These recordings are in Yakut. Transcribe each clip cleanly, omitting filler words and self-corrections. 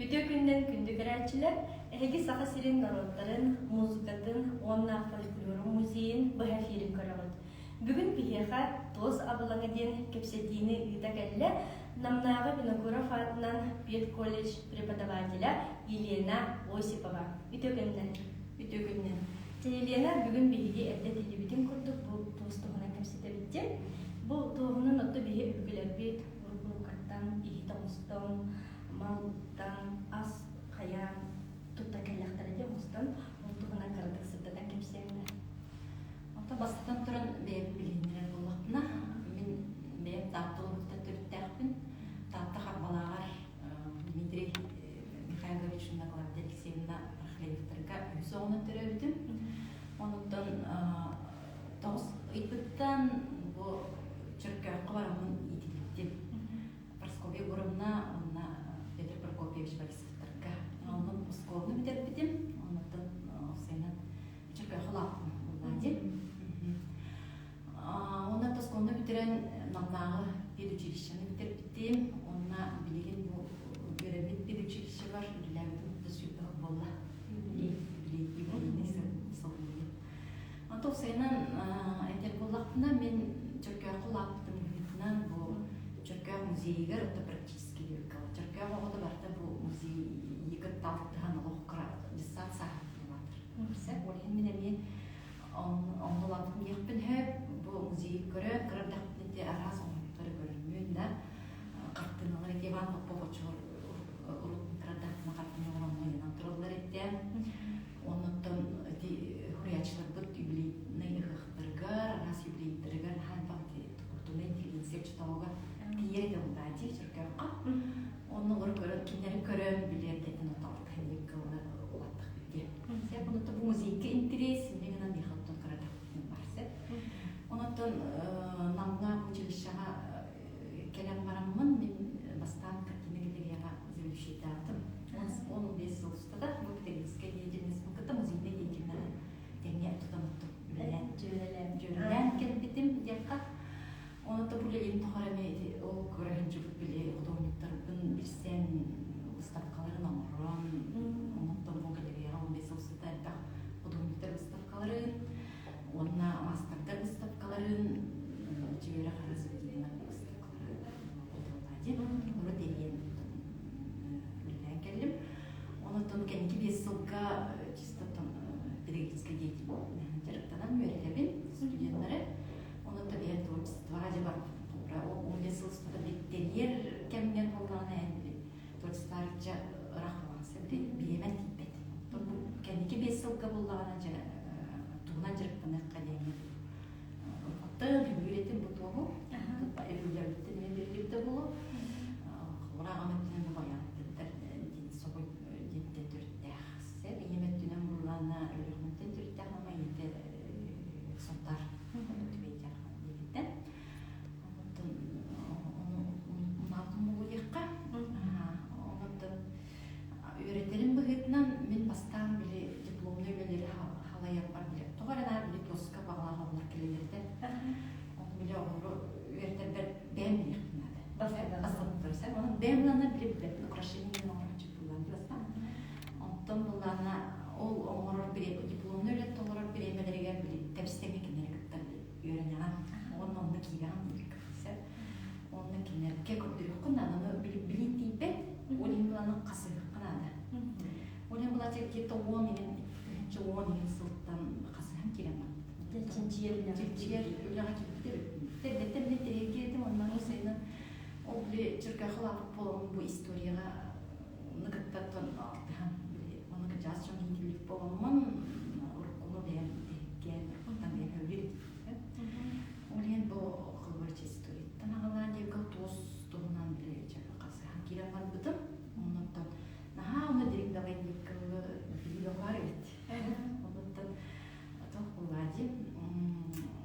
Үтүө күнүнэн күндү көрөөччүлэр! Эһиги Саха сирин норуоттарын музыкатын уонна фольклорун музейын быһа эфирин көрөҕүт. Бүгүн биһиэхэ Туос абылаҥа диэн кэпсэтиини ыыта кэллэ Намнааҕы Винокуров аатынан педколледж преподавателэ Елена Осипова. Үтүө күнүнэн! Үтүө күнүнэн! Дьэ, Елена, бүгүн биһиги эрдэ этиллибитин курдук бу туос туһунан кэпсэтэбит диэн. Бу туоһунан отто биһи өбүгэлэрбит уруккаттан иһит оҥостон, малтан, ас хайаан тутта кэллэхтэрэ диэн оҥостон, ол туһунан кыратык сырдатан кэпсиэҥ Онтон бастатан туран бэйэбин билиһиннэрэр буоллахпына, мин бэйэм Таатта улууһуттан төрүттээхпин. Таатта Харбалааҕар Дмитрий Михайлович уонна Клавдия Алексеевна Рахлеевтарга үһүс оҕонон төрөөбүтүм. Онуттан тоҕус ыйбыттан бу Чөркөөххө бараммын иитиллибитим. Прасковья Егоровна уонна Петр Прокопьевич Борисовтарга. Онно оскуоланы бүтэрбитим. Онуттан уопсайынан Чөркөөххө улааппытым буллаа Уонна тоскуоланы бүтэрэн Намнааҕы педучилищены бүтэрбитим. Уонна билигин бу үөрэммит педучилищебар үлэлээбитим да 20 сыл буолла. Юбилейный сыл Онтон уопсайынан этэр буоллахпына, мин Чөркөөххө улааппытым быһыытынан бу Чөркөөх музейыгар это практически Чөркөөх оҕото барыта бу музейы кытта алтыһан олох кыра дьыссаат сааһыттан улаатар. Сөп, ол иһин мин эмиэ онно улааппытым диэхпин сөп. Бу музейы көрөн, кыра эрдэхпинэ ити араас оҥоһуктары көрөммүн да, хартыыналар ити Иван Попов оччолор урут кыра эрдэхпинэ хартыына оҥороммун ыйанан тураллар этэ. Оннуттан ити суруйааччыларбыт юбилейнай ыһыахтарыгар, араас юбилейдарыгар наһаа элбэх ити культурнай интеллигенция оччотооҕуга тиийэр этэ буллааччы Чөркөөххө. Онно олору көрөн, кинилэри көрөн билиэрдэтин оталта улаттах диэн. Сөп, онуттан бу музейга интэриэс, инньэ гынан миэхэ оттон кыратахпын бар сөп. Онуттан Намҥа училищеҕа кэлэн бараммын, мин бастаан картина галереяҕа заведующайдаабытым. 15 сыл устата бу педагогическай деятельностьпын кытта музейнай деятельноһы тэҥҥэ тутан үлэлээн дьүөрэлээн кэлбитим диэххэ. Онон бу үлэлиирим тухары эмиэ ити ол көрө сылдьыбыт били худуоһунньуктарбын билсэн, выставкаларын оҥорон, онтон бу галереяҕа 15 сыл устата элбэх худуоһунньуктар выставкаларын уонна маастардар выставкаларын, Чүөрэ Хара Савельевна выставкалары диэн ону тэрийэн үлэлээн кэллим. Онон кэнники 5 сылга чисто педагогическай деятельность дьарыктанан үөрэтэбин студеннары. Онон бэйэм творчествоҕа дьэ барбытым. Ол 15 сыл устата тэрийэр кэмҥэр буоллаҕына эн творчество арыйча ыраах буолаҕын бириэмэн тиийбэт. Оттон бу кэнники 5 сылга буоллаҕына дьэ тугунан дьарыктаныахха диэҥҥэ уруккуттан үөрэтим бу туоһу өбүгэлэрбиттэн эмиэ бэриллибитэ буолуо. Холобура аҕам өттүнэн бу байааттар собой диэнтэн төрүттээх. Сэр ийэм өттүнэн буоллаҕына Өлүөхүмэттэн төрүттээх мама ийэтэ Сунтаар Түбэйдээх диэбиттэн. Онтон ону умнаабытым буолуо диэххэ. Онтон үөрэтэрим быһыытынан мин бастаан били дипломнай үлэлэри халайарбар били тоҕо эрэ наар били туоска баҕалаах оҕолор кэлэллэр этэ. Ону били оҕолору үөрэтэрбэр бэйэм билиэхпин наада. Бастатан Онон бэйэм ыланна били билбэппин украшение оҥороччу буллаан бастаан. Онтон буллаана ол оҥорор дипломнай үлэ толорор бириэмэлэригэр били тэбис-тэҥҥэ кинилэри кытта үөрэнэҕин. Уонна онно киирэҕин сөп. Онно кинилэргэ көрдөрүөххүн наада. Ону билиин тиийбэт. Ол иһин буланы хасыһыахха наада. Ол иһин була где-то 10 иһин, 1010 иһин сылтан хасыһан киирэн барбытым. Чинчийэр үлэҕэ Чинчийэр үлэҕэ киирбитим. Эрдэттэн мин тэһиргиэтим, онно сайынын ол били Чөркөөххө улааппыт буоламмын бу историяҕа ону кытта алтыһан били ону кырдьаҕас дьон иитиллибит буоламмын уруккуну бэйэм тэһиргээн уруккуттан бэйэм сөбүлүүр этим. Ол иһин бу холобур историяттан аҕалаан диэбиккэ туос туһунан били хасыһан киирэн барбытым. Оннуттан наһаа ону дириҥ давай диэбиккэ билии баар эбит. Оннуттан туох буоллаа дии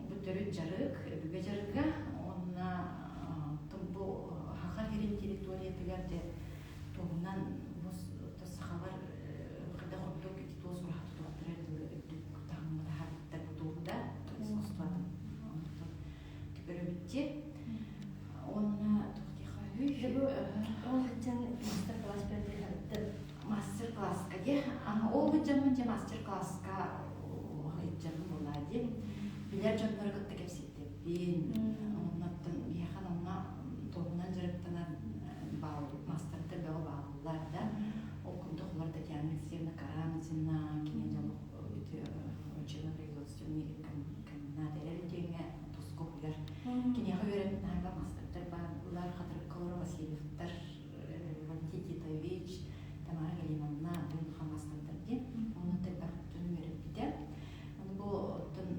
бу төрүт дьарык, өбүгэ дьарыга уонна бу Саха сирин территориятыгар дьэ туоһунан бу сахалар хайдах ордук ити туос ураһа тутуохтара дылы үрдүк таһымҥа таһаарбыттар бу туоһуда искусствотын көрөбүт уонна туох диэхэ Бу ол сылдьан мастер-класс көрдөрө сырыттым. Мастер-класска дии. Ол сылдьаммын дьэ мастер-класска сылдьаммын буоллаа дии. Билэр дьоннору кытта кэпсэттэбин. Оннуттан биһиэхэ онно туоһунан дьарыктанар маастардар бөҕө бааллар да. Ол курдук олор Татьяна Алексеевна Карамзина, кини дьолох учебно-производственный комбинат эрэр диэҥҥэ туску уһуйар. Киниэхэ үөрэммит наһаа маастардар бааллар, Хатырыкка олорор Васильевтар, Валентин Титович, Тамара Галимовна бу хамаастардар диэн. Онно элбэх дьон үөрэппитэ. Ону бу оттон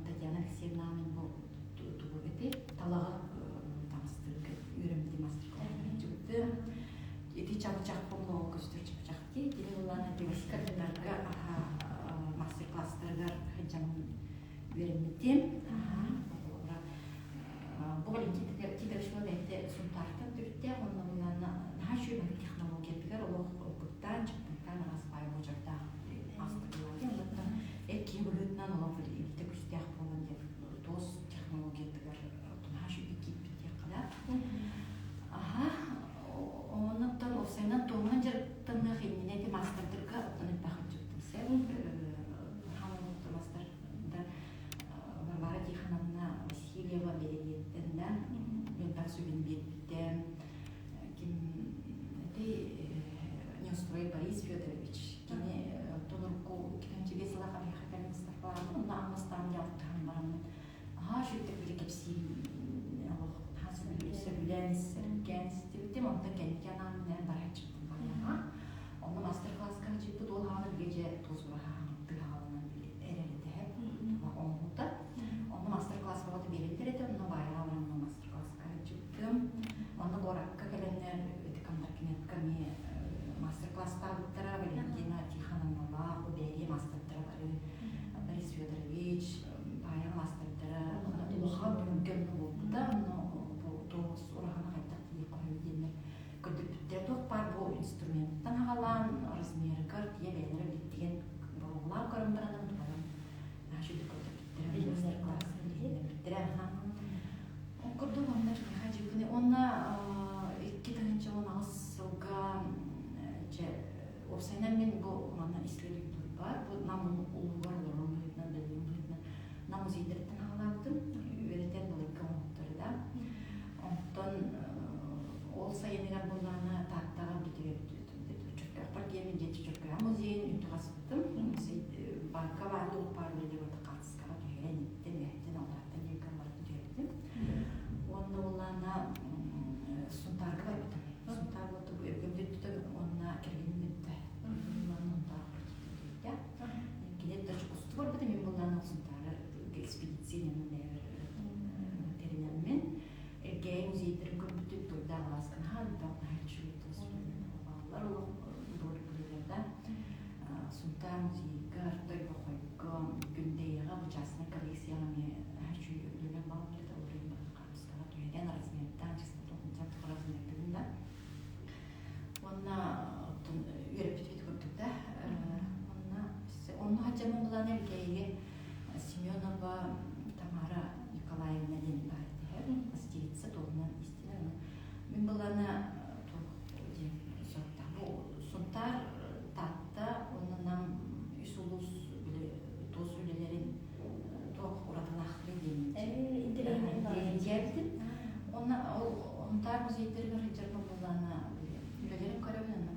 Татьяна Алексеевна мен бу тугу эти талаҕы таҥастыырга үөрэммитим мастер-класс Ити чабычахпын бу көстөр чабычах дии. Кини ыллаан Васильевтарга мастер-класстарыгар сылдьаммын үөрэммитим. Бу Валентин Титович бэйэтэ Сунтаартан төрүттээх уонна булаана наһаа үчүгэй технологиятыгар олох ылбыттаан, чыппыттаан араас баай буочардаах астыгылар. Оннуттан эр киһи быһыытынан олох илиитэ күүстээх буолан диэн туос технологиятыгар наһаа үчүгэй киирбит диэххэ да. Аха, оннуттан уопсайынан туоһунан дьарыктаныах иннинэ ити маастардарга оттон элбэх ыччаттым сен. Маастардар Варвара Тихоновна Васильева бэлиэтиэттэн да элбэх сүбэни биэрбитэ. Ким этэй Неустрой Борис Федорович кини толорку кэнчигэ сыла хамыйаха кэлэн Мустафалаабын онно аан бастаан дьалыктаһан бараммын аһаа үчүгдүк били кэпсиир олох наһаа сөбүлээн сэргээн истибитим онтон кэнники анаан минээн барааччыппын барыаҕа онно мастер-класска сылдьыппыт уол хаана бигэ дьэ туос ураһаан тыаһаҕаланан били эрэр этэ оҥоһута онно мастер-класс бөҕөтө биэрэллэр этэ онно баайаҕа баран мастер-класска сылдьыбытым онно куоракка кэлэннэр ити Кондракинетка эмиэ мастер-класстаабыттара Валентина Тихоновналаах бу бээрийэ маастардара бары Борис Федорович баайаҕа маастардара улахан түһүлгэ онно буолбута онно бу туос ураһаны хайдах тиийиэххэ үһү диэннэр көрдөрбүттэрэ туох баар бу инструменттан аҕалаан размерыгар тиийэ бэйэлэрэ билиттигэн боруобалаан көрөн баран тупалан наһаа көрдөрбүттэрэ мастер-класс билиһиннэрбиттэрэ ол курдук онно киниэхэ дьиҥкини уонна 2018 сылга дьэ уопсайынан мин бу манна исследуйдуурбар бу Нам улууһугар олорорум быһыытынан бэлиэм быһыытынан Нам музейдарыттан аҕалаабытым үөрэтэн былыргы оҥоһуктары да онтон ол сайыныгар буоллаҕына Тааттаҕа Чөркөөхпөр диэмин диэн Чөркөөх музейын үнтү хаспытым банка баар туох баар үлэлэр барыта хаартыскаҕа түһэрэн иттэн үөһэттэн аллараттан диэки барытын түһэрбитим уонна буоллаҕына Сунтаарга барбытым Сунтаар буолту өбүгэм дөттүтэ уонна кэргэним дөттө Сунтаар партиятын Кини да усту барбытым мин буоллаҕына Сунтаары экспедиция бэйэбэр тэринэммин Эргээйи музейдарын көрбүтүм турда алааска наһаа элбэх наһаа үчүгэй бааллар олох былыргыларда Сунтаар музейга, Тойбохойго, Күндэйэҕэ бу частнай коллекцияҕа эмиэ наһаа үчүгэй үлэлэр бааллар этэ ол иһин хаартыскаҕа түһэрэн размердаан чистотун размердыгын да уонна оттон үөрэппитибит курдук да онно онно сылдьаммын булан Эргээйигэ Семенова Тамара Николаевна диэн баар этэ мастерица туоһунан истинэр мин былаана туох диэн соруктаах бу Сунтаар Таатта уонна Нам үс улуус били туос үлэлэрин туох уратылаахтарый диэн диэбитим уонна ол Сунтаар музейдарыгар сылдьарбын былаана үлэлэрин көрөбүн онно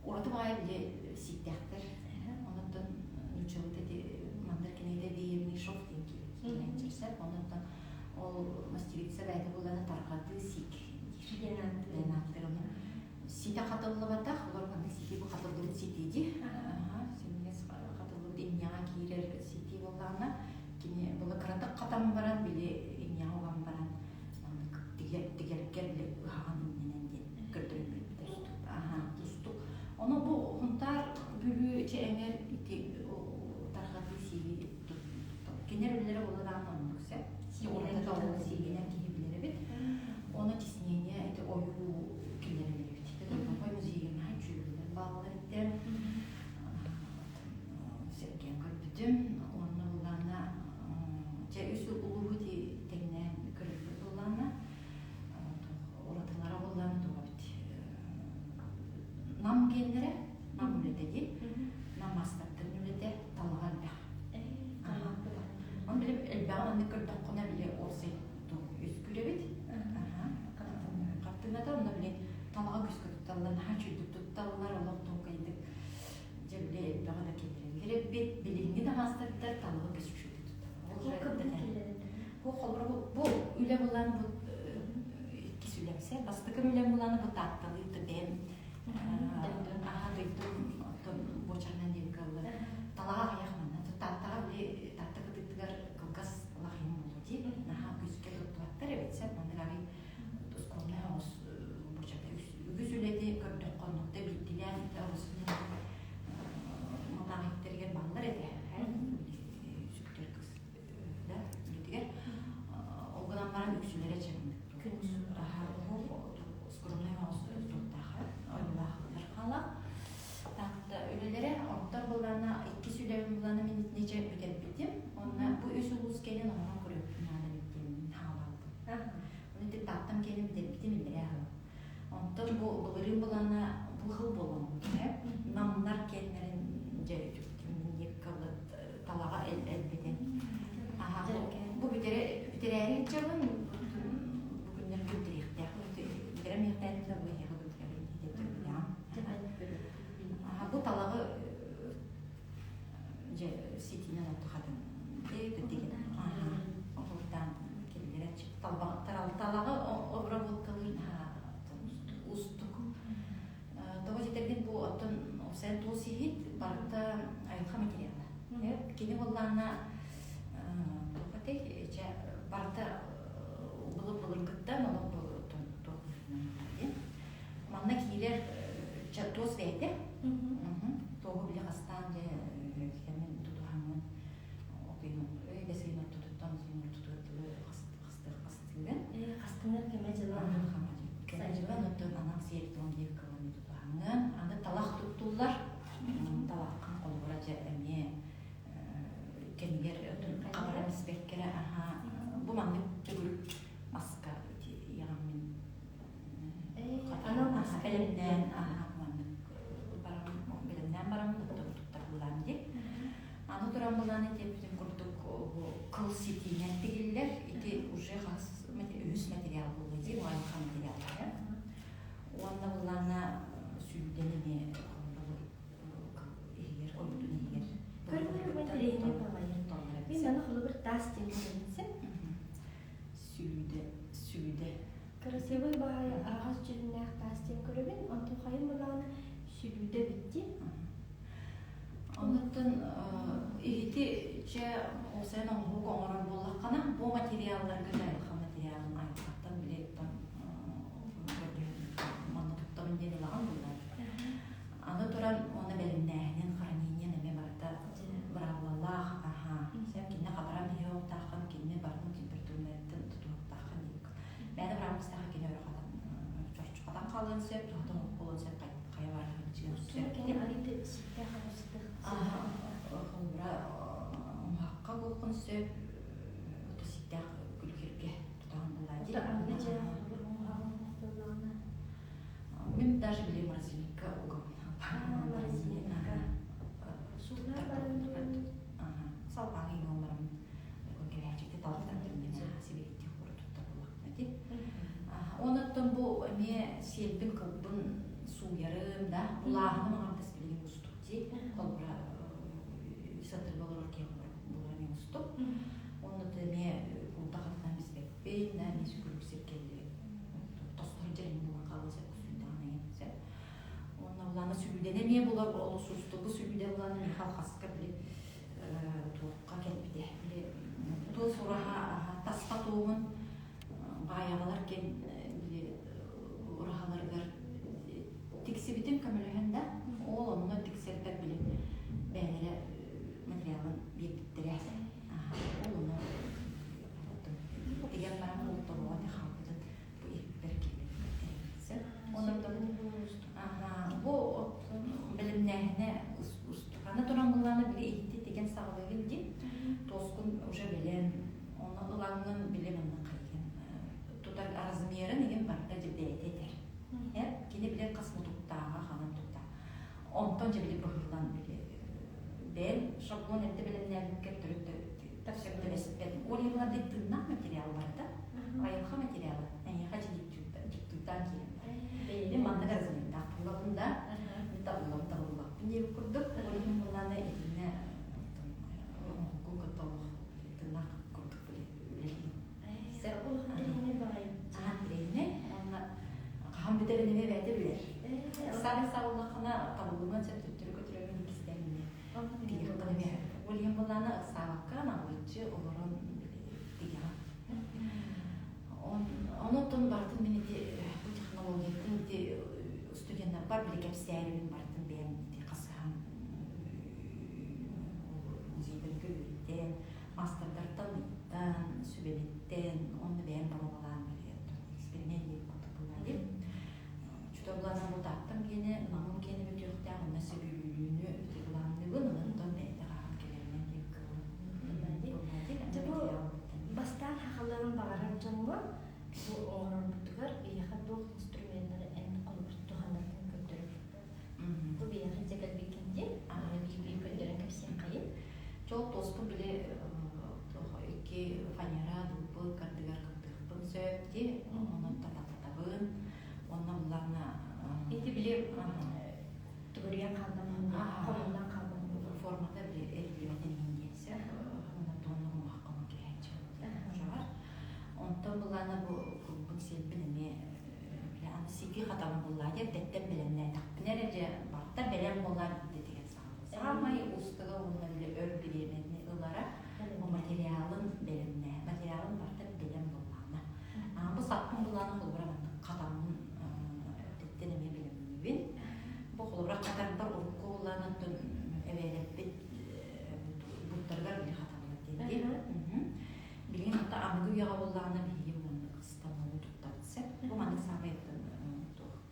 ураты баҕайы били сииктээхтэр оннуттан нууччалыыта ити мандар кинигэтэ веерный шов диэн киирэн оннуттан ол мастерица бэйэтэ буоллаҕына тарҕатыы сиик диир диэн ааттыыр ону ситэ хатыллыбатах олор маннык сити бу хатыллыбыт сити дии синньигэс хатыллыбыт инньэҕэ киирэр сити буоллаҕына кини была кыратык хатан баран били инньэҕэ уган баран маннык тигэргэр били ыһаҕын иннэнэн диэн көрдөрөн биэрбитэ тустук ону бу Хунтаар Бүлүү чэ эҥэр ити тарҕатыы сииги кинилэр үлэлэрэ буолла даҕаны оннук сөп уратыта ол сиигинэн киһи билэр эбит ону тиснение ити ойуу киллэрэллэр эбит Тойбохой музейга наһаа үчүгэйлэр бааллар этэ сэргээн көрбүтүм уонна буллаана дьэ үс улууһу ити тэҥнээн көрөрбүт буллаана уратылара буллаана туох эбит Нам гиэннэрэ Нам үлэтэ. үлэтэ дии. Намаастартан үлэтэ талаҕа элбэх. Оны били элбэҕин оннук көрдөххүнэ били уопсай үскүүр эбит. Хартыыната онно били талаҕа күскэ тутталлар, наһаа үчүгдүк тутталлар, олох туохкайдык дьэ били элбэҕи да киллэрэллэр эбит. Билиҥҥи да маастардар талаҕы көс үчүгдүк тутталлар. Бу холобура бу үлэ булан бу иккис үлэмсэ. Бастакы үлэм буланы бу таатталыы бэйэм аха дойдум оттон буочарынан диэбиккэ ылла талаҕа аҕыйах манна тааттаҕа били таатта кытыытыгар кылгас лахыйым буолуо дии наһаа күүскэ туттубаттар эбит сеп маннык арый скромнай оҕус буочарда үгүс үлэти көрдөххө оннукта биирдилээн оҕусунан матаах иттэригэр баллар этэ сүктэр кыс да үлэтигэр ол гынан баран үксүлэрэ чэҥник скромнай оҕус туттаах ойуулаах хаалаах таатта үлэлэрэ онтон былаана иккис үлэбин былаана мин итинничэ бүтэрбитим онно бу үс улуус кэлин оҥорон көрүөхпүн наада эбит диэн хаалаабытым оны ити тааттам кэлин бүтэрбитим иллэрээ сыл онтон бу былырыын былаана бу сыл буолан намнар кэннэрин дьэ талаҕа элбэтэн бу бүтэрээри дьабын бу күннэргэ бүтэриэхтээх бүтэрэмиэхтээх да бу эһиэхэ бүтэрэрин бу талаҕы дьэ ситинэн оттухатын деген оһурдаан киллэрэ талаҕы обработкалыыр устук Тоҕо диэтэргин бу оттон уопсайан туос иһит барыта айылҕа материала. Кини буоллаҕына туох этэй чэ барыта былыр былыргыттан олох туох диэн. Манна киирэр чэ туос бэйэтэ. Туоһу били хастаан дьэ кэмин тутуһаҥҥын отуйун бэс ыйын ортотуттан отуйун ортотугар дылы хастыах хастыырын. Хастынар кэмэ дьыла. Кэмэ дьыла оттон анал сиэр-туом диэки кылыны тутуһаҥҥын аны талах туттуллар. Талаххын холобура дьэ эмиэ кэмигэр хабаран испэккэрэ аха бу маннык төгүрүк маска иэҕэммин анал маска бэлэмнээн аха маннык барам бэлэмнээн бараммын оттон туттар булаан дии. Аны туран булаан этиэппитин курдук бу кыл ситиинэн тигиллэр. Ити уже хас үһүс материал буолла дии, бу айылҕа материаллара. Уонна булаана сүүрдэн эмиэ иһигэр, ойуутун иһигэр. Көрүҥнэр интэриэһинэй баҕайы. Мин аны холобур таас диэн көрүнсэ. Сүүдэ, сүүдэ. Красивый баҕайы араҕас дьүһүннээх таас диэн көрөбүн. Онтон хайын булаана сүлүүдэ битти. Онуттан иһити чэ уопсайан оҥоһук оҥорор буоллаххына, бу материалларга айылҕа материалын айылҕаттан билиэттэн манна туттабын диэн ылаҕын буоллар. Аны туран уонна бэлэмнээһинин, хранениен эмиэ барыта быраабылалаах, аха, сен кинини хабаран иһиэхтааххын, кинини барытын температурнайыттан тутуохтааххын диэбиккин. Бэйэ быраабыстаах кини өрө хатан, чорчу хатан хаалыан сөп, туһата буолуон сөп, хайа барыһын сөп. Кини арыйды ситтээх абыстых. Холобура, умуһахха буолуон сөп, ото ситтээх күлүкүргэ тутаҕын булаа дии. Аныгы дьэ холобур умуһаҕын буоллаҕына. Мин даже били морозильникка угабын. Морозильникка. Суулаах баран Салпаҕа иҥэн баран кэбээччити талахтан сибириттик хору туттар буоллахпына дии. Онуттан бу эмиэ сиэлбин кылбын сууйарым да, улааһыным аҥардас билигин устук дии. Холобура сатырга олорор киһи булар эмиэ устук. Онно эмиэ култа хатытан биспэппин, да эмиэ сүкүрүк сиркэлли тостор дьэрин булан хаалан сөп сүүрдэҕин сөп. Онно булаана сүлүүдэн эмиэ булар олус устук. Бу сүлүүдэ булаана Михал хаска били туохха кэлбитэ. Били туос ураһа таспа туоһун баайаҕалар кэн били ураһаларыгар тиксибитим көмөлөһөн да ол онно тиксэрбэр били бэйэлэрэ материалын биэрбиттэрэ. Ол ону тигэн баран ол тобоҕо хаалбытын бу иһиппэр киллэрбиттэр. Онон бу бэлэмнээһинэ устукана туран буллаана били иһити тигэн саҕалыыгын дии тоскун уже бэлэм онно ылаҥҥын били манна хайыгын тутар размерын игин барыта дьэ бэйэтэ этэр кини билэр хас мутуктааҕа ханан тутта онтон дьэ били быһыы. Шаблон эрдэ бэлэмнээбиккэр төрүт сөп түбэспэт. Ол иһин булар тыыннаах материал барыта, айылҕа материала эйиэхэ дьиктүүрдээн киирэн барар. Мин маннык размердаах буллабын да, мин табыллабын табыллыбаппын диэбит курдук. Ол иһин буллаана итиннэ оҥоһугу кытта олох тыыннаах курдук үлэлиир. Улахан тириини баҕайы. Ахан тириини уонна хаһан бүтэрин эмиэ бэйэтэ билэр. Саамай сааллаххына табыллыман сөп төттөрү көтүрөмүн иккистээн эмиэ тигиэххин эмиэ. Ол иһин былаана ыксаабакка наҕылыччы олорон тигэҕин. Онон барытын мин ити бу технологиятын ити студеннарбар били кэпсээрибин барытын бэйэм ити хасыһан музейдарга үөрэттэн маастардартан ыйытан, сүбэлиттэн уонна бэйэм боруобалаан били эксперимент диэбит курдук буолла дии. Чута былаана бу Тааттам киэнэ, Намым киэнэ бүтүөхтээх, онно Сөбүлүүнү ити былаанныыбын, онон бэйэтэ хаһан кэлэринэн диэн кыылым. Дьэ бу бастаан хахалларын баҕарар дьоҥҥо бу оҥорорбутугар биһиэхэ туох инструменнары эн холобур туһанаргын көрдөрөр Бу биһиэхэ дьэ кэлбиккин дии, биир-биир көрдөрөн кэпсиэххэйин. Чол туоспун били икки фанера дулбут кардыгар кыттыахпын сөп дии, онон татататабын. Онно буллаҕына Ити били төгүрүйэн хаалла хомуллан хаалла формата били эриллибэтин иһин диэн сөп. Онон туонна хомуһахха киһээччи дьаҕар. Онтон буллаҕына бу кулбун сиэлбин эмиэ аны сити хатабын буллаа диэн эрдэттэн бэлэмнээтэхпинэ эрэ дьэ барыта бэлэм буолар дэтигэн саҕалыыр. Саамай уустуга уонна били өр бириэмэни ылара бу материалын бэлэмнээ. Материалын барыта бэлэм буоллаҕына. Бу саппын булааны холобура маннык хатаммын эрдэттэн эмиэ бэлэмниибин. Бу холобура хатарбар урукку буллаан оттон эбээлэрбит буттарыгар били хаталлар диэн. Билигин хата аныгы үйэҕэ буоллаҕына биһиги маннык станогу туттабыт сөп. Бу маннык саамай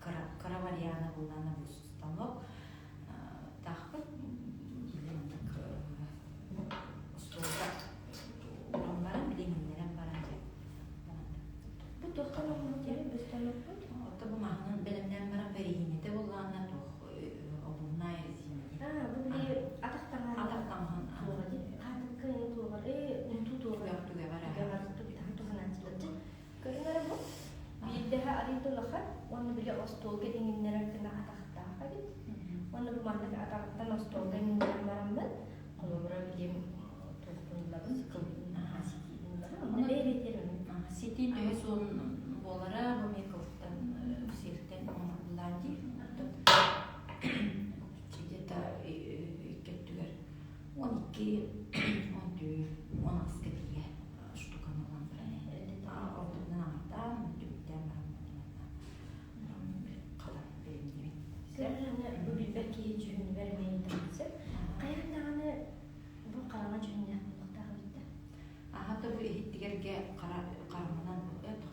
кыра, кыра вариана буоллаҕына бу станок таахпыт били маннык остуолга уран баран билиҥиннэрэн баран дьэ Бу туохтан оҥоһуллар бу станокпут? Ото бу маһынан бэлэмнээн баран бэриһиинэтэ буоллаҕына туох обувная резина Аа, бу били атах таҥаһын атах таҥаһын туоҕа дии. Хаатыкка туоҕар, унтуу туоҕар түгэҕэр түгэҕэр туһанааччылар Көрүҥ эрэ бу. Биирдэһэ арыйда улахан уонна били остуолга иҥиннэрэр гына атахтаах эбит. Уонна бу маннык атаҕыттан остуолга иҥиннэрэн бараммын, холобура билим туохпун ылабын, кылбын ситиибин ылабын. Онно бэйэ-бэйэтигэр Ситии төһө суон буолара бу эмиэ кылтан сиэртэн оҥоруллаан дии. Где-то икки өттүгэр 12, 14, 18-ка тиийэ штуканы ылан баран ордугунан аҥардаан, түмүктээн баран хатан бэлэмниибин. Көрөр бу билбэт киһи дьүһүнүгэр эмиэ ыйытабын Хайаан даҕаны бу хараҥа дьүһүннээх буолуохтаах эбит да? Аһата бу иһиттигэргэ хара хараҥанан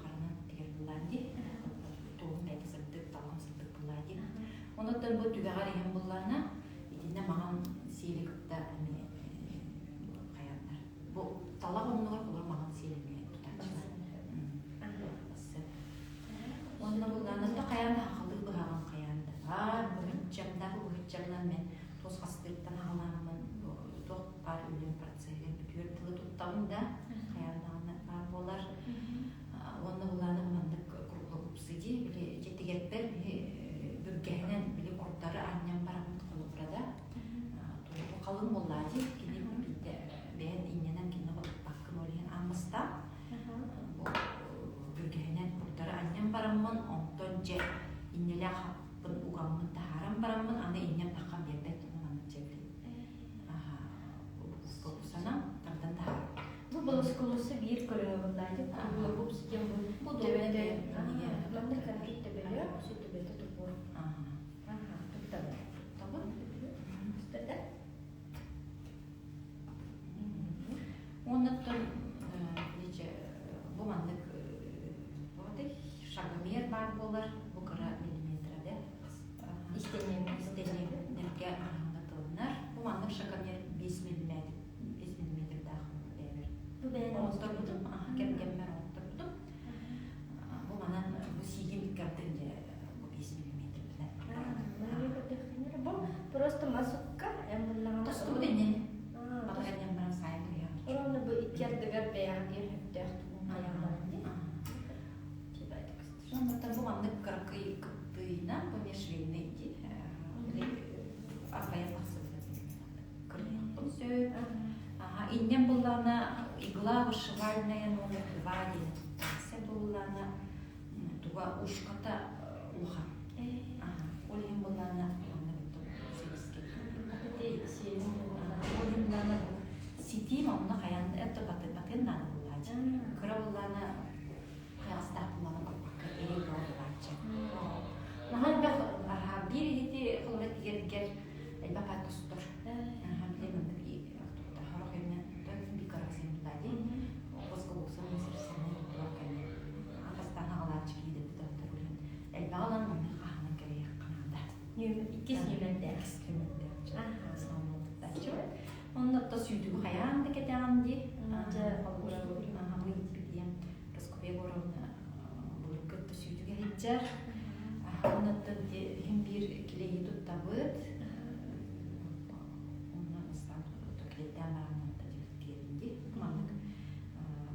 харанан тигэр буллаан дии. Туоһун бэйэтэ сырдык, талаҕым сырдык буллаа дии. Онуттан бу түгэҕэр иһэн буллаана, итиннэ маҥан сиэли кытта эмиэ хайаннар. Бу талах оннугар холор маҥан сиэли эмиэ тутааччылар. Уонна буллаана да хайаан да хахалыы быһаҕым хайаан да баар быһыччамнаах быһыччамнан мен туос хастыыртан аҕалааммын туох баар үлэм процеһыгар бүтүөр тылы туттабын да хайаан даҕаны баар буолар. Уонна булаана маннык круглогубцы дии били дьиэтигэрбэр биһи бүргэһинэн били курдары анньан бараммыт холобура да бу халыҥ буоллаа дии кини биирдэ бэйэн иннэнэн кинини хотуппаккын ол иһин ааммыстаах бу бүргэһинэн курдары анньан бараммын онтон дьэ иннэлээх хаппын угаммын таһааран бараммын аны иннэм таххан биэрбэт маннык дьэ били санам тардан таһаарар Бу болоскулуса биир көрүҥэ буоллаа дии. Круглогубцы диэн бу төбөтө маннык канкит төбөлө, сү төбөтө тупур. Аха, туттабын. Туттабын. Туттада. Оннуттан нече бу маннык шагомер баар буолар, бу кыра миллиметрде истэнньэҥнэргэ аһаҥнатылынар. Бу маннык шагомер 5 миллиметр 5 миллиметрдаах бэйэбэр Бу бэйэни оҥотторбутум, кэргэммэр оҥотторбутум. Бу манан бу сиигин икки ардыгар Спиральная номер 2 диэн туттаахса буоллаана туга ушката улахан. Ол иһин буоллаана манна сибискэ. Ол иһин буоллаана ситиим онно хайан это баты батын наада буолааччы. Кыра буоллаана хайаҕастаах буоллаана барбакка эрэй бөҕө буолааччы. Наһаа элбэх биир иһити холобура тигэргэр элбэх паат тостор. Биле маннык хорох эмне Иккис нүөмэрдээх. Онно то сүүтүгү хайаан да кэтэҕин дии. Дьэ, холобура, бу ииппит Прасковья Егоровна былыргы сүүтүгэ сылдьар. Оннуттан иһин биир килиэйи туттабыт. Онно бастаан килиэйдээн баран киэбин дии. Маннык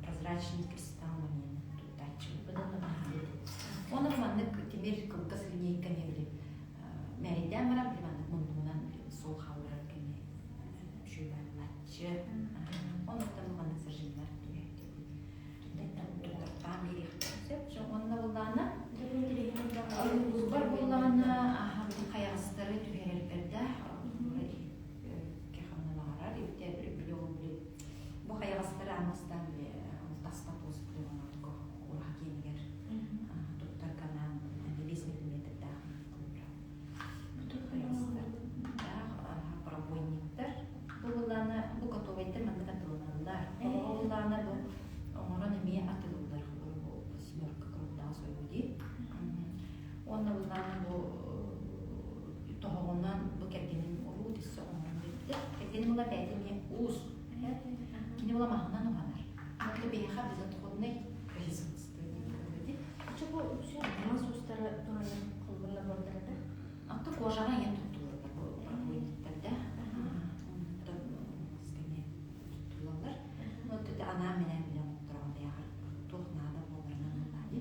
прозрачный кристалл эмиэ туттааччыбыт. Оны маннык тимир кылгас линейканы били мээрэйдээн баран били маннык муннугунан суол хаалларар кэми үчүгэй барылааччы. Онуттан маннык зажимнар туттартаан биэриэхтэрин сөп. Онно буллаана Улуспар буллаана хайаҕастары түһэрэрбэр да кэхамна баҕарар ибитэ били ол били бу хайаҕастары аан били таспат уоспут оҥорорго ураһа киэнигэр туттар канаан 5 миллиметрдаах хайаҕастардаах пробойниктар бу буллаана бу готовайдар маннык атыланаллар оҕо буллаана бу оҥорон эмиэ атылыллар бу семерка курдаах сойуу дии уонна буллаана бу тоһоҕонон бу кэргэнин уруу түссе оҥорон биэрдэ. Кэргэним була бэйэтэ эмиэ уус. Кини була маһынан уһанар. Онно биһиэхэ безотходный производство диэн Чэ бу үксүн мас уустара туһанар холбонно буоллар да? Атты кожаҕа ийэн туттулаллар бу пробойниктарда. Онтон маска эмиэ туттулаллар. Вот это анаан менен билэн оттороон бэйэҕэр туох наада буоларынан ыллаани.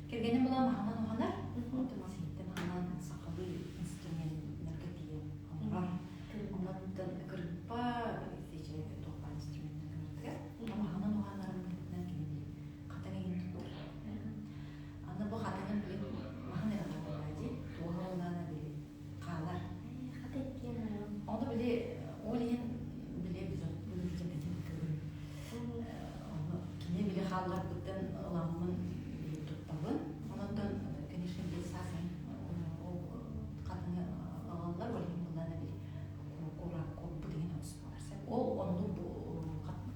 Кэргэним була маһынан уһанар. Онтон мас иһиттэн анаан сахалыы инструменнарга тиийэн оҥорор. Онон кырыыппа туох баар инструменнарга барытыгар. Маһынан уһанарын быһыытынан кини били хатыҥ иһин туттар. Аны бу хатыҥын били маһын эрэ буолла дии. Туоһа буоллаҕына били хаалар. Хата иккиэн Ону били ол иһин били билдьэбитин кыһын. Ону кини били хаалларбыттан ыламмын били туттабын. Онон конечно били саас ол хатыҥы ылаллар, ол иһин буллаана били кура курбут иһин оҥостоллор. Ол оннук бу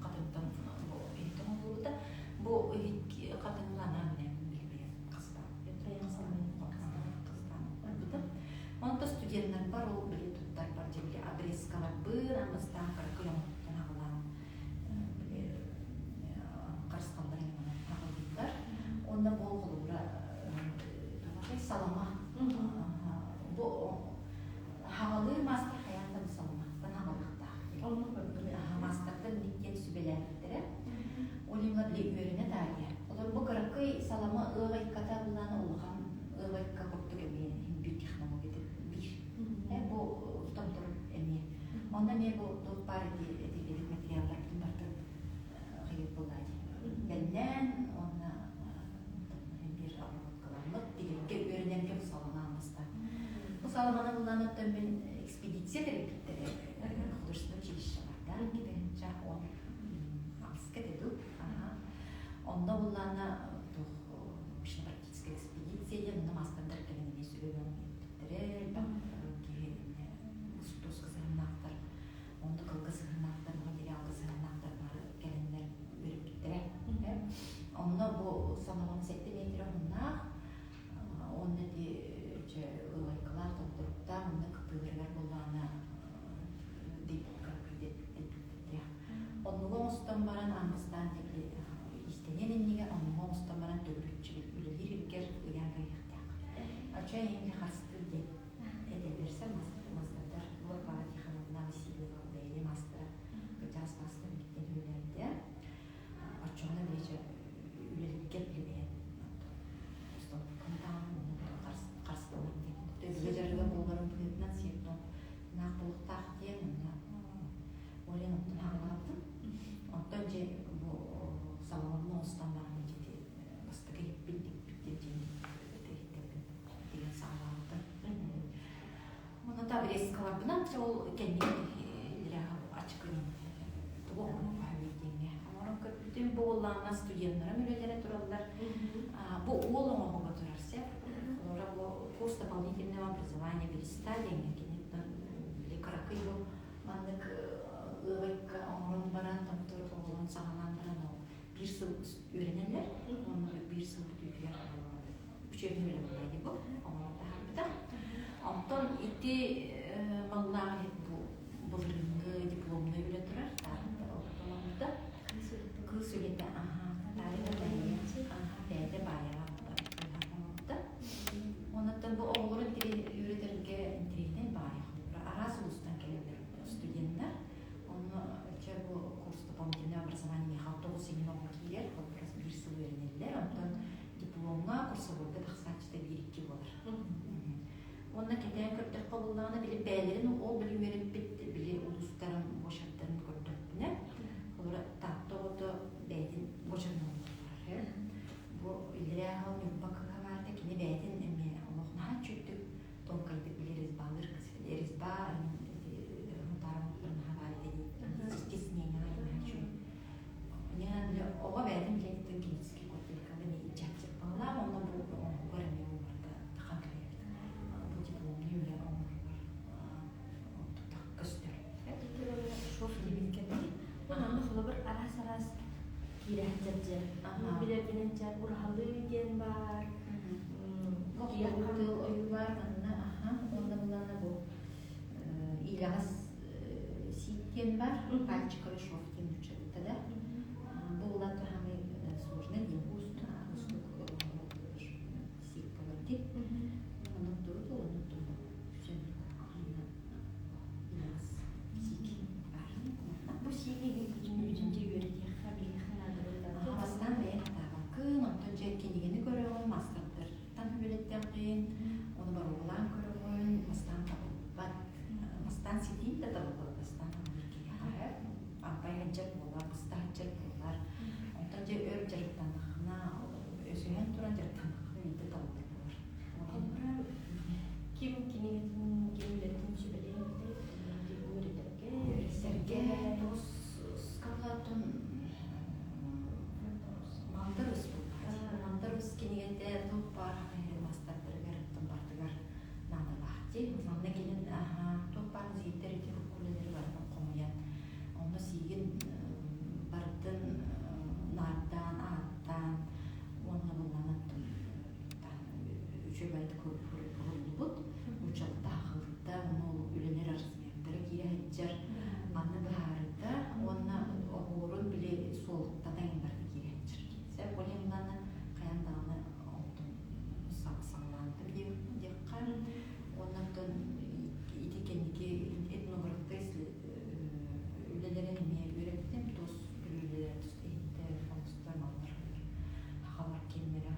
хатыҥтан бу иһит оҥоһуллубута. Бу иһит хатыҥы анаан билбэйэн хастаан хастаан барбытым. Онто студеннарбар ол били туттарбар дьэ били обрезкаларбын аммастаан кыракый оҥоһуктан аҕалаан били харысхаллар аҕалбыттар. Онно бу холобура салама. Бу хаҕалыы маастар хайаан да саламаттан хаҕалыахтаах. Маастартан диэн сүбэлээбиттэрэ. Ол иһин били үөрэнэ таарыйа. Олор бу кыракый салама ыаҕайката булаана улахан ыаҕайка курдук эмиэ биир технология биир. Бу томтор эмиэ. Онно эмиэ бу туох баар этиллибит материалларбытын бартын хайыт буоллаа дии. Бэлнээн уонна биир обработкаламмыт тигэргэ үөрэнэргэ бу салама бастаан. Бу саламаны булан оттон мин экспедиция тэрийбиттэрэ художественное училище барда. 2010 алтыска деду. Онно буллаана туох научно-практическая экспедиция диэн онно маастардар кэлэн эмиэ сүбэ биэрбиттэрэ элбэх киһи туска сыһыннаахтар онно кылга сыһыннаахтар материалга сыһыннаахтар бары кэлэннэр үөрэппиттэрэ. Онно бу саламаны 7 метр уһуннаах уонна ити ыалайкалаах томторуктаах онно кытыыларыгар буоллаҕына Оннугу оҥостон баран аан бастаан иистэниэн иннигэр оннугу оҥостон баран төгүрүччү үлэлиир иргэр ыйаан кэбиһиэхтээх. Оччо эйиэхэ харыстыыр диэн этэллэрсэ маастардар Варвара Тихоновна Васильева бэйэни маастара кырдьаҕас маастар биттэн үлэлээбитэ. Оччоҕуна били үлэлииргэр били бэйэн харысталар диэн. Төбүгэ дьарыга буоларын быһыытынан сиэр-туом наах буолуохтаах диэн онно Олен онтон хаалаабытым. Онтон дьэ бу обрезкаларбынан ол кэнники ачыкын тугу оҥорон диэҥҥэ оҥорон көрбүтүм. Бу уоллаана студеннарым үлэлэрэ тураллар. Бу уол оҥоһуга турар сеп. Олора бу курс дополнительного образования береста диэҥҥэ киниттэн били кыракый бу маннык ыабайка оҥорон баран томтор оҕолорун саҕалаан баран ол биир сыл үөрэнэллэр. Уонна биир сыл бүтүүтүгэр учебный үлэ буолла дии бу оҥорон таһаарбыта. Онтон ити маллаах бу былырыыҥҥы дипломнай үлэ турар ортоломмута. Кыыс үлэтэ аха Наталья аха бэйэтэ баайаҕа оҥорбута. Онон бу оҕолору үөрэтэргэ интэриэһинэй баайах араас улуустан кэлэллэр студеннар. Онно чэ бу курс дополнительное образование миэхэ 9 оҕо киирэр, ол биир сыл үөрэнэллэр. Онтон дипломҥа курсовойга тахсааччыта биир-икки буолар. Уонна кэтээн көрдөххө буоллаҕына, били бэйэлэрин ол били үөрэппит били улуустарын буочардарын көрдөхпүнэ, олор Таатта оҕото бэйэтин буочарын оҥорор. Бу иллэрээ аҕал Ньурба кыыһа баарда, кини бэйэтин эмиэ олох наһаа үчүгдүк тонкайдык били резьбалыыр кыз. Резьба наһаа баар этэ стеснениеҕа наһаа үчүгэй. Оҕо бэйэтин билэтиттэн кинетический кодпилкабын илдьээччи баллаах онно бу оҥоһугар эмиэ барыта тахан кэлэбит. Бу дипломный үлэ оҥоругар көстөр. Шов диэбит кэмҥэ онно холобур араас-араас киирэ сылдьар дьэ. Билэрбинэн дьэ ураһалыы диэн баар. Тыл ойуу баар манна аха уонна булана бу иилэҕэс сиик диэн бар, пальчиковый шов диэн нууччалыыта да. Бу улаат хамай сложный диэн уустук сиик болар дии. Оннук турут, оннук турут. Иилэҕэс сиик бар. Бу сииги бүтүн дьэ үөрэтиэххэ, билиэххэ наада буолла. Бастаан бэйэҥ хатаабаккын, онтон дьэ кинигэни көрөҕүн, маастардартан үөрэттэххин, ону боруобалаан көрөҕүн, бастаан табыллыбат. Бастаан ситиин да табыллыбат, бастаан табыллар киһиэхэ арбай сылдьар буолар, быста сылдьар буолар. Онтон дьэ өр дьарыктаннаххына, өсөһөн туран дьарыктаннаххына биирдэ табыллар буолар. Холобура, ким кинигэтин, ким үлэтин сүбэлиэн этэй? Үөрэтэргэ, Сэргэ туос скалатын Мандар Уус буолбат. Мандар Уус кинигэтэ туох баар маастардарыгар барытыгар наадалаах дии. Манна кэлин туох баар музейдар ити үлэлэри барытын хомуйан, онно сиигин барытын наардаан, ааттаан уонна булланан үчүгэйдик уһуллубут, нууччалыта аһыллыбыта, онно ол үлэлэр размердара киирэ сылдьар. Манна быһаарыта уонна оһуорун били суолтата барыта киирэ сылдьар. Сеп ол иһин хайаан даҕаны онтон саҕалаантым диэххэ. Уонна оттон ити кэнники этнографтар үлэлэрин эмиэ үөрэппитим. Тус үлэлэр тус иһиттэр, оҥостор маллар хахалар киэннэрэ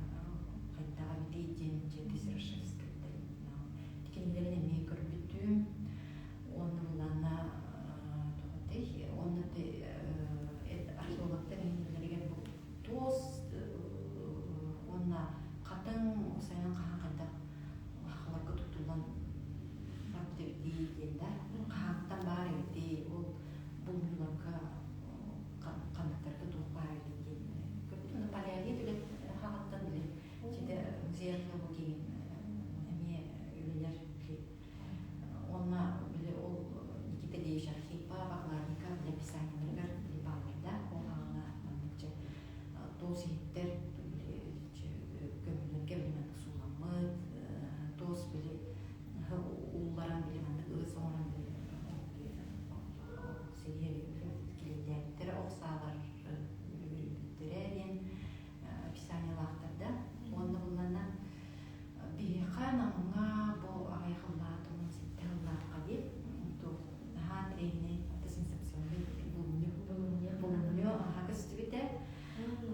хайдаҕа эбитий диэн дьиэ Серошевскайтан кинилэрин эмиэ көрбүтүм. Уонна былаана туох уонна археологтар иннилэригэр бу туос уонна хатыҥ сайын хаһан хайдах хахаларга туттуллан барбыт эбитий диэн да хаһаантан баар эбитий ол булумньуларга ханныктарга туох баар эбитий диэн көрбүт уонна палеолит үлэ хаҕаттан били ситэ музей археология эмиэ үлэлэр били уонна били ол Никита Ильич Архипа Бакладников били описаниеларыгар били бааллар да ол хаҕаҥа маннык дьэ туос иһиттэр били көмүллэргэ били маннык сууламмыт туос били уулларан били маннык ыыс оҥорон били сириэри килэйдээбиттэрэ ох саалар үөрүйбүттэрэ диэн описаниелаахтар да уонна буллана биһиэхэ Намҥа бу аҕыйах ыллаат 17 ыллаахха диэн туох наһаа тренинэй сенсационный булумньу булумньу аһа көстүбүтэ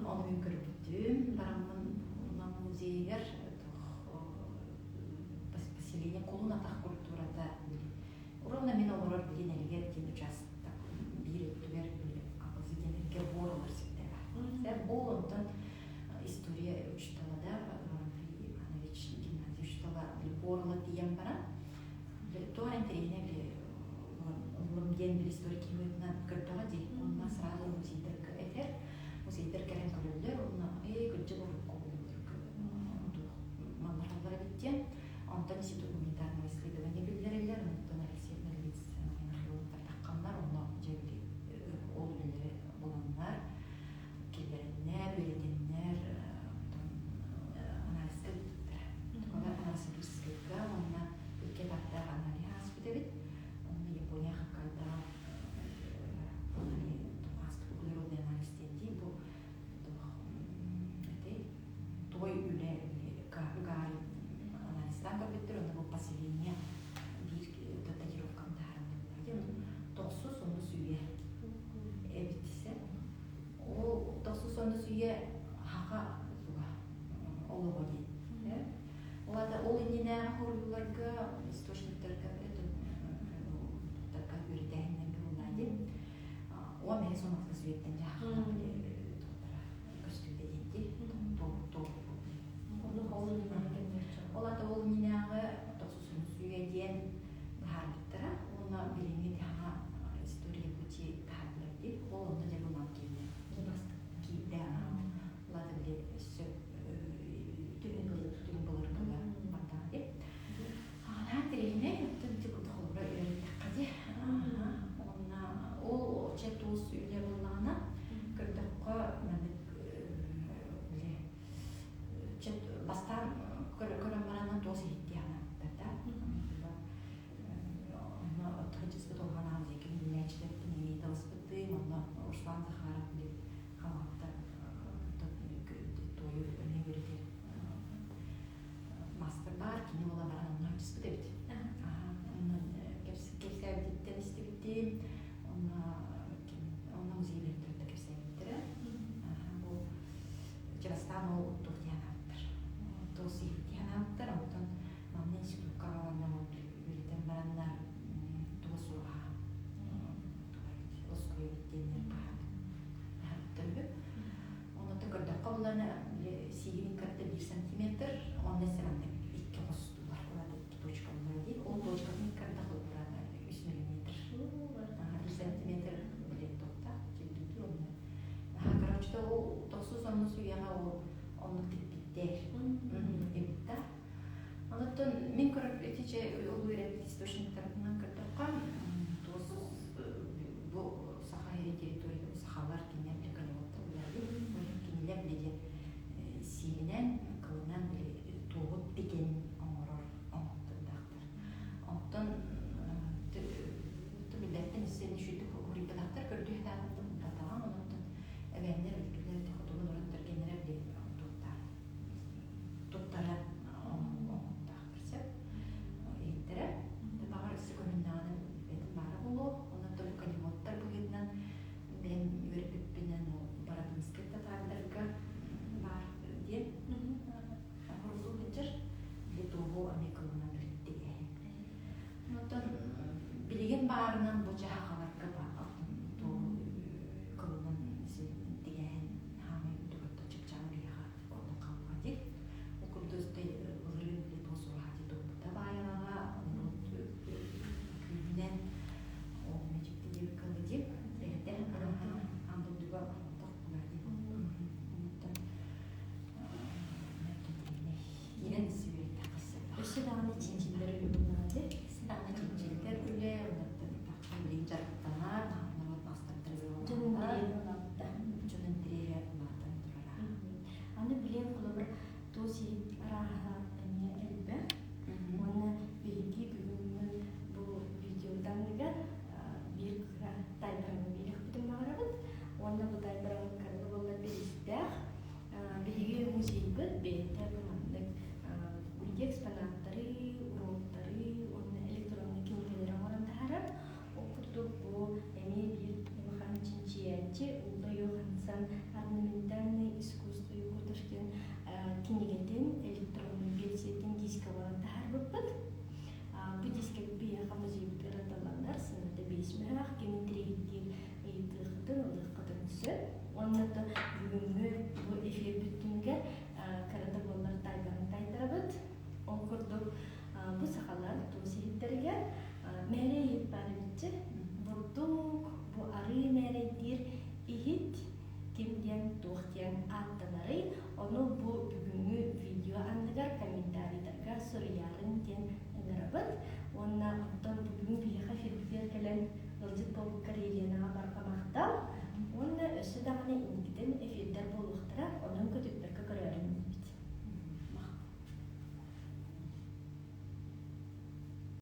ону мин көрбүтүм бараммын Нам музейыгар поселение кулун атах культурата ровно мин олорор билин элигэр диэн участок биир өттүгэр абазы диэн эргэ буор ылар сирдэр ол онтон история учителя да Андрей Иванович гимназия учителя буор ыла тиийэн баран Туох эрэ интэриэһинэй били ыллым диэн били историк киһи көрдөҕө дии. Онно сразу музейдарга этэр. Музейдар кэлэн көрөллөр. Онно ээ кырдьык урукку маллар эбит диэн. Онтон Институт гуманитарного исследования биллэрэллэр. Онтон Алексей Ноговицын археологтар тахханнар. Онно дьэ били ол үлэлэри буланнар, киллэрэннэр, үөрэтэннэр, онтон анализка ыыппыттара. Онон Новосибирскайга уонна икки этаптаах анализ ааспыт эбит. Онно Япония Хоккайдаҕа ааспыт углеродный анализ диэн дии бу этэй той үлэ гаай анализтаан көрбүттэр онно бу поселение биир татуировкам таһааран диэн тохсус онус үйэ эбит ол тохсус онус үйэ хаха олоҕо диэн ол ата ол иннинээҕи хоруйууларга источниктарга туттарга үөрэтээһиннэргэ буоллаа диэн уон бэһис он алтыс үйэттэн дьаһахтара көстүүтэ диэн ол ата ол иннинээҕи тохсусунус үйэ диэн быһаарбыттара уонна билиҥҥи тиһаҕа история пути таһаардылар дии ол онно дьэ булан киирдэ киирдэ улаата били өссө түҥ былыргыга бардаҕа дии Аҕалаан тириһинэй оттон ити курдук холобура үөрэттэххэ дии. Уонна ол чэ туос үлэ буоллаҕына көрдөххө маннык били чэ бастаан көрөн баран туос иһиттии анаабыттар да. Онно сылдьыспыт улахан аҕам дьиэкин билээччилэртэн эмиэ таласпыттыым. Онно Руслан Захаров диэн хамаҕатта туойу эмиэ үөрэтэр мастер баар, кини буола баран онно сылдьыспыт эбит. Онно кэпсээбититтэн истибитим, онно онно музей үлэһиттэрэ кэпсээбиттэрэ. Бу чарастаан ол туох диэн анаабыттар. Туос иһит диэн анаабыттар, онтон манна институкка аҕаланнар ол үөрэтэн бараннар туга суоҕа лоскуйабыт диэннэр быһаарбыттар үһү. Онно көрдөххө булана сиигин кытта биир сантиметр, онно маннык икки хостуулар, улаата икки точка булар дии. Ол точкатын кытта холбураата үс миллиметр. Биир сантиметр били туохтаах килдүүтүр онно. Короче, ол тохсус оннус үйэҕэ ол оннук тикпиттэр эбит да. Онуттан мин көрөр итичэ ол үөрэппит источниктарбынан көрдөххө, туос бу саха территория сахалар кинилэр приколевоттар кинилэр били сиинэн, кылынан били туоҕут тигэн оҥорор оҥоттордаахтар. Оттон биллэртэн иссен үчүгдүк уһуруйбатахтар көрдүһэтаабыттан батаҕам онуттан эбээннэр өлтүлэр хотугу норуоттар кинилэр били туохтаах туттарар оҥоһуктаахтар сөп иһиттэрэ баҕар өссө көһүннэҕинэ бэйэтин баара буолуо онон коневодтар быһыытынан бэйэм үөрбүппүнэн барабынскай татаардарга баар диэн оҥоруллуу сылдьар били туоһу эмиэ кылынан билиттигээһин оттон билигин баарынан бу дьаһаҕаларга туоһу кылынан тигээһин хаамай үрдүк отто чыпчаал биһиэхэ оннук хааллаҕа дии. Ол курдук былырыын били туос ураһа дии туоппута баайаҕаҕа норуот күүһүнэн ол дьикти диэбиккэ дылы дии. Бэйэтэ аан дойдуга олохтоох буолар дии. Оннуктан киирэн үөрэттэххэ сөп. Өссө даҕаны чинчиллэр үлэ буоллаҕа дии. Өссө даҕаны чинчиллэр үлэ, оннуктан билигин дьарыктанар, норуот маастардара Дьон интэриэһэ улаатта. Дьон интэриэһэ улаатан турара. Аны билиэн холобур туос иһит арааһа эмиэ элбэх. Уонна биһиги бүгүҥҥү бу видеоданныгар биир кыра таайбараҥы биэриэхпитин баҕарабыт. Уонна бу таайбараҥ кырга буоллар бириистээх. Биһиги музейбыт бэйэтэ бу маннык видеоэкспонаттары, уроктары уонна электроннай кинигэлэри оҥорон таһаарар. Ол курдук бу эмиэ биир улахан чинчийээччи Улла Йоханссон орнаментальное искусство якутов диэн кинигэтин электроннай версиятын дискаларын таһаарбыппыт. Бу дискэбит биһиэхэ музейбытыгар аталанар, сыаната биэс мөһөөх, ким интэриэһиргиир ыйытыаххытын, ылыаххытын сөп. Уонна да бүгүҥҥү бу эфирбит түмүгэр кыра да буоллар таайбараҥ таайтарабыт. Ол курдук. Бу сахалар туос иһиттэригэр мээрэй иһит баар эбитчи. Бурдук, бу арыы мээрэйдиир иһит ким диэн, туох диэн ааттанарый, ону бу бүгүҥҥү видео анныгар комментарийдарга суруйаарыҥ диэн ыҥырабыт. Уонна оттон бу бүгүн биһиэхэ эфирбитигэр кэлэн ыалдьыт буолбуккар Еленаҕа барҕа махтал. Уонна өссө даҕаны инникитин эфирдэр буолуохтара, онон көтүппэккэ.